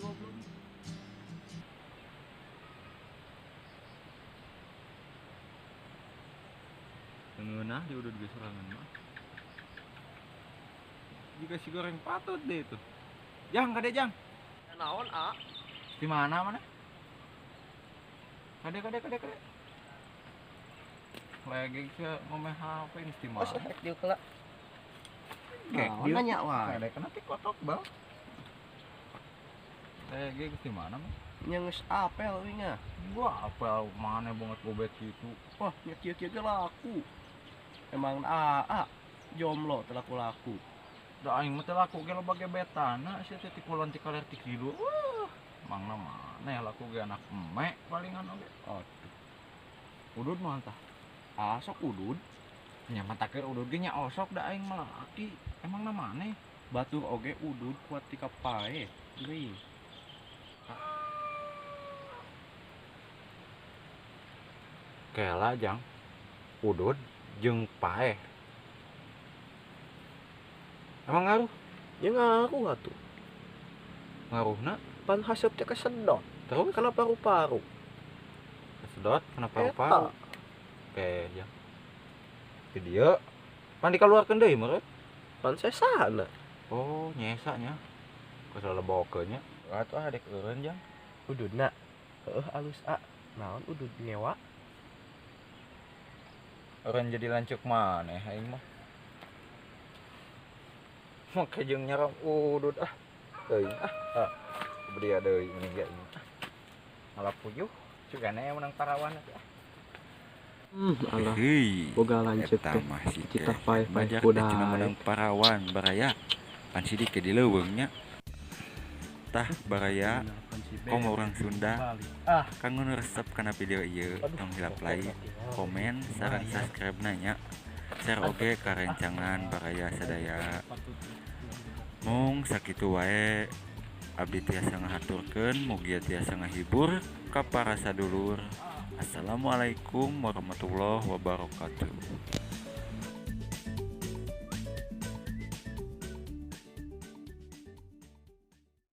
Goblok. Ngeunah diudud ge sorangan mah. Jika si goreng patut deh itu. Jang, kade jang. Naon, A? Di mana mana? Kade kade kade kade. Lagi ke ngomeh HP ini di Oh, mana? rek dieu kela. Gek Naon dieu. nanya wae. Kade kana ti kotok bal. Lagi di mana mah? Nya geus apel uing ah. Gua apel mana banget gobek gitu. Wah, nya kieu-kieu ge laku. Emang AA jomblo teu laku-laku. Da aing mah teu laku ge loba gebetana sia teh ti kulon ti kaler ti kidul. Wah, mangna mana ya laku ge anak emek palingan oge. Aduh, Udud mah tah. ah sok udud. Nya mata keur udud ge nya osok da aing mah laki. Emangna maneh? Batur oge udud kuat ti kapae. Geuing. Kela jang. Udud jeung paeh. Emang ngaruh? Nya ngaruh atuh. Ngaruhna Pan haseup teh kesedot. terus Kana paru-paru. kesedot kana paru-paru. Oke, jang. Di dieu pan dikaluarkeun deui meureun. Pan sesana. Oh, nyesa nya. Kesel lebokeun nya. Atuh ah dek eureun jang. Ududna. Heueuh alus A. Naon udud ngewa? Eureun jadi lanceuk maneh aing mah. Make jeung nyaram udud ah. Teuing ah. Ah. Beli deui mending ge aing. Ah. Malah puyuh cugana yang menang parawan atuh ah. Alah, Heuy. boga lanceuk Eta teh. mah si Cita teh paeh-paeh Bajar teh kuda. cenah menang parawan baraya. Pan sidik ke di leuweung nya. Tah baraya komo urang Sunda Ah, kanggo nu resep kana video ieu tong hilap like, komen, sareng subscribe nya. Share oge ka rencangan baraya sadaya. Mung sakitu wae abdi tiasa ngahaturkeun mugia tiasa ngahibur ka para sadulur. Assalamualaikum warahmatullahi wabarakatuh.